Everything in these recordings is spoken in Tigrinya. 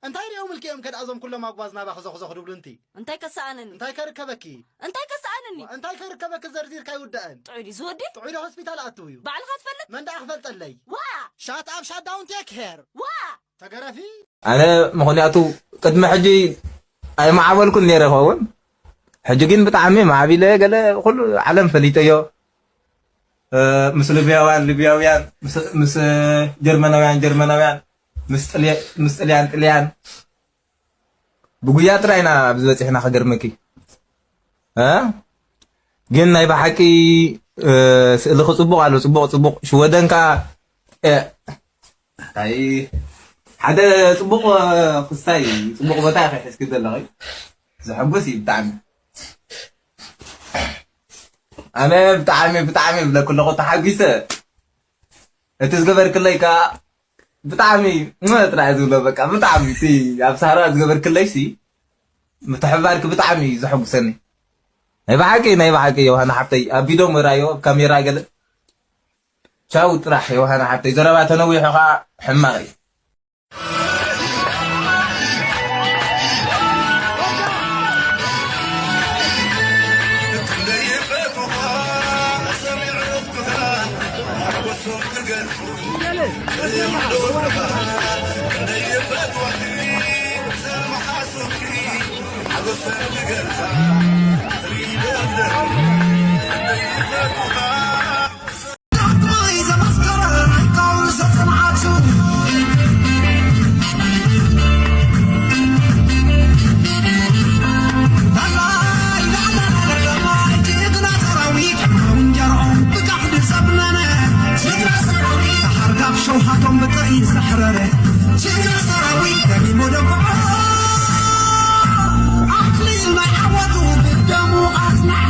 እንታይ ሪኦም ልክኦም ከድኣ እዞም ኩሎም ኣጓዝ ናባ ክዘኽዘኽ ድብሉ እንቲ? እንታይ ከሰኣነኒ? እንታይ ከርከበኪ? እንታይ ከሰኣነኒ? እንታይ ከርከበኪ ዘርዚርካ ይውዳእን? ጥዑይ ድዩ ዝወዲ? ጥዑይ ዶ ሆስፒታል ኣትው እዩ? ባዕልኻ ትፈልጥ? መን ደኣ ክፈልጠለይ? ዋ! ሻት ኣብ ሻት ዳውን ቴክ ሄር። ዋ! ተገረፊ። ኣነ ምኽንያቱ ቅድሚ ሕጂ ኣይመዓበልኩን ነይረ ይኸውን። ሕጂ ግን ብጣዕሚ ማዕቢለ፣ ገለ ኩሉ ዓለም ፈሊጠዮ። እ፣ ምስ ሊብያውያን ሊብያውያን፣ ምስ፣ ምስ ጀርመናውያን ጀርመናውያን፣ ምስ ጥልያ-፣ ምስ ጥልያን ጥልያን። ብጉያ ጥራይ ኢና ኣብዚ በጺሕና፣ ከገርመኪ። እ? ግን ናይ ብሓቂ፣ እ፣ ስእልኺ ጽቡቕ ኣሎ፣ ጽቡቕ፣ ጽቡቕ። ሽወደን ከኣ፣ እ፣ ኣይ፣ ሓደ ጽቡቕ፣ እ፣ ክስታይ፣ ጽቡቕ ቦታ ኢኺ ሒዝኪ ዘለኺ። ዘሐጉስ እዩ ብጣዕሚ። ኣነ ብጣዕሚ፣ ብጣዕሚ ይብለኪ ኣለኹ፣ ተሓጒሰ። እቲ ዝገበርክለይ ከኣ ብጣዕሚ፣ እመ፣ ጥራይ ዝብሎ፣ በቃ፣ ብጣዕሚ፣ እቲ ኣብ ሳህራ ዝገበርክለይ ሲ፣ ምትሕብባርኪ ብጣዕሚ እዩ ዘሐጉሰኒ። ናይ ብሓቂ፣ ናይ ብሓቂ፣ ዮሃና ሓብተይ፣ ኣብ ቪድዮ ምራዮ፣ ኣብ ካሜራ ገለ። ቻው ጥራሕ፣ ዮሃና ሓብተይ፣ ዘረባ ተነዊሑ ኸኣ ሕማቕ እዩ። ሸውሃቶም ብጥይት ዘሕረረ ጅግና ሰራዊት ደጊሙ ደምዖ ኣኽሊል ናይ ዓወቱ ብደሙ ኣጽንዓ።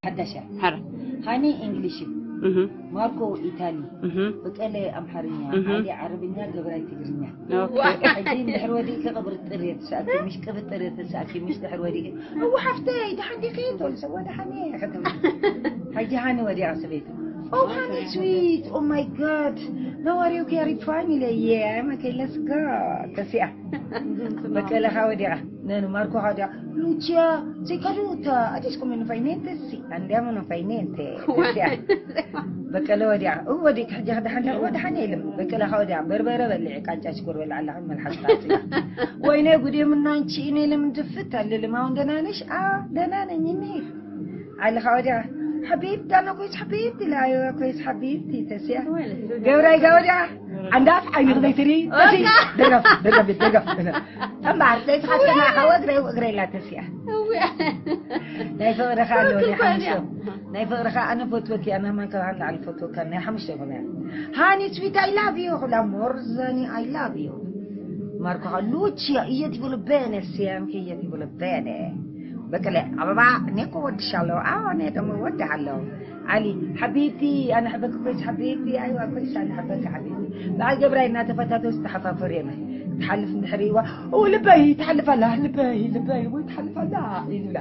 ሓዳሽ እያ። ሓራ። ሃኒ እንግሊሽ እዩ። እህ። ማርኮ ኢታሊ። እህ። በቀለ ኣምሓርኛ። እህ። ዓሊ ዓረብኛ፣ ገብራይ ትግርኛ። ኦኬ። ሕጂ እንድሕር ወዲእኪ ቅብርጥር እየ ትስኣኪ፣ ምሽ ቅብጥር እየ ትስኣኪ፣ ምሽ ድሕር ወዲእኪ። እወ ሓፍተይ፣ ደሓን ዲኺ? ትብል ሰብ፣ ወ ደሓን እየ ከተማ። ሕጂ ሃኒ ወዲኣ ሰበይቱ። Oh, honey sweet, oh my God. Now are you very fine? Yeah, I'm okay, let's go. ተሲኣ። በቀለ ኻ ወዲኣ። ነን ማርኮ ኻዲያ ሉቺያ ዘይከዱታ ኣዲስኩም ምን ፋይኔንተ ሲ ኣንዲያም ምን ፋይኔንተ። በቀለ ወዲያ እወ ዲክ ሕጂ ክደሓን ወደ ሓን የለም። በቀለ ኻ ወዲያ በርበረ በልዕ ቃንጫ ሽኮር በልዕ ኣላ መልሓስ ታጽያ። ወይኔ ጉዴ ምናንቺ እኔ ለምን ድፍት አልልም። አሁን ደህና ነሽ? አ ደህና ነኝ። እኔ አለ ኻ ወዲያ ሓቢብቲ ኣነ ኮይስ ሓቢብቲ ኢላ ኣየዋ ኮይስ ሓቢብቲ ተስያ ገብራይ ጋ ወዲያ ኣንዳፍ ዓይኒ ክዘይትሪ ተሲ ደገፍ ደገፍ ደገፍ ደገፍ እምበኣር ዘይትሓተና ኸ ወግረይ ወግረይ ኢላ ተስያ። ናይ ፍቕሪ ኸ ኣለዎ ናይ ሓሙሽተ ናይ ፍቕሪ ኸ ኣነ ፈትወኪ ኣነ ማን ካብ ሃንዳ ዓል ፈትወካ ናይ ሓሙሽተ ይኾነ። ሃኒ ስዊት ኣይ ላቭ ዩ ኹላ ሞር ዘኒ ኣይ ላቭ ዩ። ማርኮ ኸ ሉቺያ እየ ትብሉ በነ ሲያም ከየ ትብሉ በነ። በቀለ፣ አበባ፣ እኔ እኮ ወድሻለሁ። አዎ፣ እኔ ደግሞ እወድሃለሁ። አሊ፣ ሐቢብቲ፣ አነ ሐበክ ኮይስ ሐቢብቲ፣ አይዋ ኮይስ አነ ሐበክ ሐቢብቲ። በዓል ገብራይ እናተፈታተው ዝተሓፋፈር የመ ትሓልፍ እንድሕር ይዋ፣ ኦ፣ ልበይ ትሓልፍ ኣላ፣ ልበይ፣ ልበይ፣ ወይ ትሓልፍ ኣላ፣ ኢሉላ።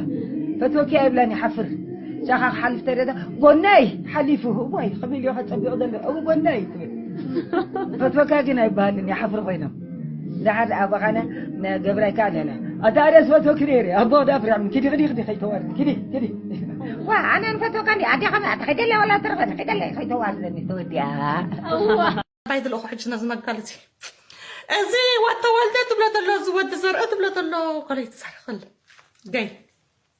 ፈትወኪ ኣይብላን፣ ይሓፍር። ጫኻ ክሓልፍ ተደዳ፣ ጎነይ ሓሊፉ፣ እዋይ፣ ከመይ ኢሉ ከጸቢቑ ዘሎ፣ እው፣ ጎነይ ትብል። ፈትወካ ግን ኣይበሃልን፣ ይሓፍር ኮይኖም። ደሓር ኣባኻነ፣ ንገብራይ ከኣ ነነ። ኣታ ኣደስ ፈትወኪ ነይረ፣ ኣቦ ዳፍርያም፣ ኪዲ፣ ኪዲ፣ ኪዲ፣ ከይተዋርድ፣ ኪዲ፣ ኪዲ። ዋ፣ ኣነ ንፈትወካ እንዲ፣ ኣዴኻ መ-፣ ኣታ ከይደለ ዋላ ትረፈ፣ ከይደለ ከይተዋርደኒ፣ ተወዲኣ። እዋ። ኣባይ ዝልእኹ ሕጂ ነዚ መጋል እዚ። እዚ ወተወልደ ትብሎ ተሎ፣ እዚ ወዲ ዘርእ ትብሎ ተሎ፣ ኮለይ ትሰርሕል። ገይ።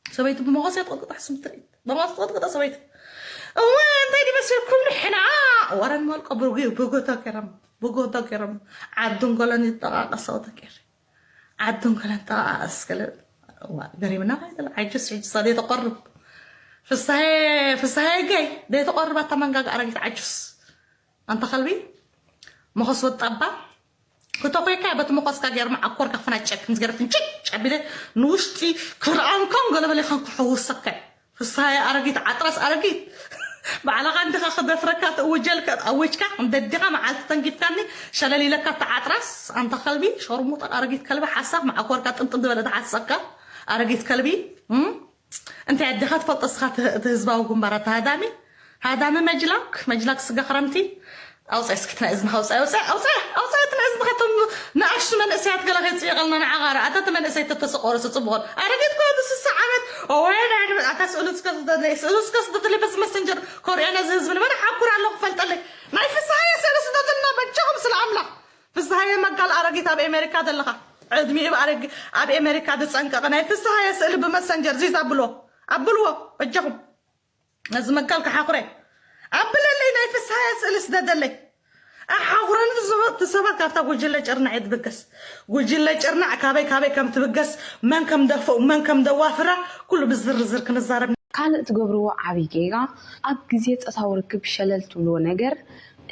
ሰበይቱ ብመቐስ እያ ትቕጥቅጣ፣ ሕሱም ትርኢት። ብመቐስ ትቕጥቅጣ ሰበይቱ። እወ፣ እንታይ ድመስልኩም ንሕና? ወረን መልቆ ብርጉ-፣ ብጎቶ ገይሮም፣ ብጎቶ ገይሮም። ዓዱን ገሎን ይጠቓቐስ፣ ሰው ተገይሩ። ዓዱን ገሎን ጠቓቐስ፣ ገለ-፣ እዋ፣ ገሪምና ኸይደለ፣ ዓጁስ፣ ሕጂ ሳ ዘይተቆርብ። ፍሳሄ፣ ፍሳሄ ገይ፣ ዘይተቆርብ ኣታ መንጋጋ ኣረጊት ዓጁስ። ኣንታ ከልቢ፣ መኸስ ወጣባ። ክተኮይካ በቲ መኸስካ ገይረ መዓኮርካ ክፍናጨክ ምስ ገይረ ፍንጭጭ ኣቢለ ንውሽጢ ክርኣንካን ገለ በለ ኢኻን ክሕውሰካ። ፍስሃየ ኣረጊት ዓጥራስ ኣረጊት። ባዕልኻ እንዲኻ ክደፍረካ ትእውጀልካ፣ ኣወጅካ፣ እንደ ኣዴኻ መዓልቲ ተንኪፍካኒ ሸለል ኢለካ እታ ዓጥራስ። ኣንታ ከልቢ፣ ሸርሙጣ ኣረጊት ከልቢ፣ ሓሳኽ መዓኮርካ ጥምጥም ዝበለ ተሓሰካ ኣረጊት ከልቢ። እም? እንታይ ኣዴኻ ትፈልጦ እስኻ እቲ፣ እቲ ህዝባዊ ግንባር ኣታ ሃዳሚ? ሃዳሚ መጅላክ፣ መጅላክ ስጋ ክረምቲ። ኣውጻይ እስኪ እቲ ናይ እዝንኻ ኣውጻይ፣ ኣውጻይ፣ ኣውጻይ፣ ኣውጻይ እቲ ናይ እዝንኻ እቶም ንኣሽቱ መንእሰያት ገለ ከይጽየቐልና ንዓኻ ርኣ። ኣታ እቲ መንእሰይ ተተሰቆረ ስጽቡቕ። ኣረጊት እኮ እቲ ስሳ ዓመት። ኦወይ ናይ ኣታ ስእሉ እስከ ስደለይ፣ ስእሉ እስከ ስደለይ በዚ መሰንጀር ኮርኤ ነዚ ህዝቢ ንመን ሓኩር ኣለኹ ፈልጠለይ። ናይ ፍስሃየ ስእሊ ስደድልና በጃኹም ስለ ኣምላኽ። ፍስሃየ መጋል ኣረጊት ኣብ ኤሜሪካ ዘለኻ። ዕድሚኡ ኣብ ኣረግ-፣ ኣብ ኤሜሪካ ዝጸንቀቐ ናይ ፍስሃየ ስእሊ ብመሰንጀር ዚዝ ኣብልዎ። ኣብልዎ በጃኹም። ነዚ መጋል ክሓኹረ። ኣብለለይ ናይ ፍስሃየ ስእሊ ስደደለይ። ኣሓኹረኒ ዝሆ-፣ እቲ ሰባት ካብታ ጉጅለ ጭርናዕ እየ ትብገስ። ጉጅለ ጭርናዕ ካበይ ካበይ ከም ትብገስ፣ መን ከም ደፍኡ፣ መን ከም ደዋፍራ፣ ኩሉ ብዝርዝር ክንዛረብ። ካልእ ትገብርዎ ዓብዪ ጌጋ፣ ኣብ ግዜ ጾታዊ ርክብ ሸለል ትብልዎ ነገር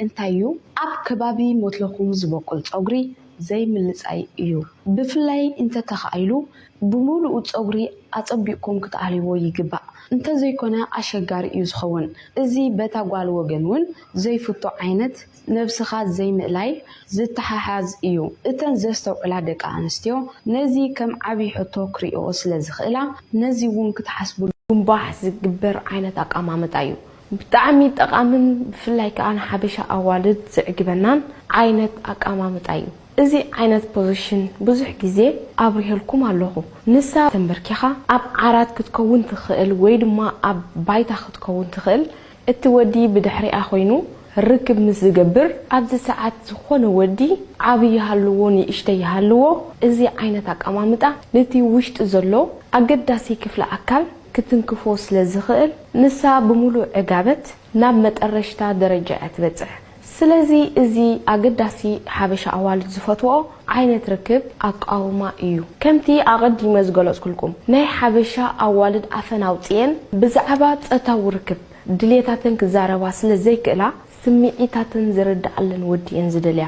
እንታይ እዩ? ኣብ ከባቢ ሞትለኹም ዝበቁል ጸጉሪ ዘይምልጻይ እዩ። ብፍላይ እንተተኻኢሉ ብምሉኡ ጸጉሪ ኣጸቢቕኩም ክትኣልይዎ ይግባእ። እንተዘይኮነ ኣሸጋሪ እዩ ዝኸውን። እዚ በታ ጓል ወገን እውን ዘይፍቶ ዓይነት ነብስኻ ዘይምእላይ ዝተሓሓዝ እዩ። እተን ዘስተውዕላ ደቂ ኣንስትዮ ነዚ ከም ዓብዪ ሕቶ ክሪእኦ ስለ ዝኽእላ ነዚ እውን ክትሓስብሉ ግንባሕ ዝግበር ዓይነት ኣቀማምጣ እዩ። ብጣዕሚ ጠቓምን ብፍላይ ከኣ ንሓበሻ ኣዋልድ ዝዕግበናን ዓይነት ኣቀማምጣ እዩ። እዚ ዓይነት ፖዚሽን ብዙሕ ግዜ ኣብሪሀልኩም ኣለኹ። ንሳ ተንበርኪኻ ኣብ ዓራት ክትከውን ትኽእል ወይ ድማ ኣብ ባይታ ክትከውን ትኽእል። እቲ ወዲ ብድሕሪኣ ኮይኑ ርክብ ምስ ዝገብር፣ ኣብዚ ሰዓት ዝኾነ ወዲ ዓቢ ይሃልዎ ንእሽተይ ይሃልዎ፣ እዚ ዓይነት ኣቀማምጣ ነቲ ውሽጢ ዘሎ ኣገዳሲ ክፍሊ ኣካል ክትንክፎ ስለ ዝኽእል፣ ንሳ ብምሉእ ዕጋበት ናብ መጠረሽታ ደረጃ እያ ትበጽሕ። ስለዚ እዚ ኣገዳሲ ሓበሻ ኣዋልድ ዝፈትዎ ዓይነት ርክብ ኣቃውማ እዩ። ከምቲ ኣቐዲመ ዝገለጽኩልኩም፣ ናይ ሓበሻ ኣዋልድ ኣፈን ኣውጽኤን ብዛዕባ ጾታዊ ርክብ ድሌታተን ክዛረባ ስለ ዘይክእላ፣ ስምዒታተን ዝርድኣለን ወዲ እየን ዝደልያ።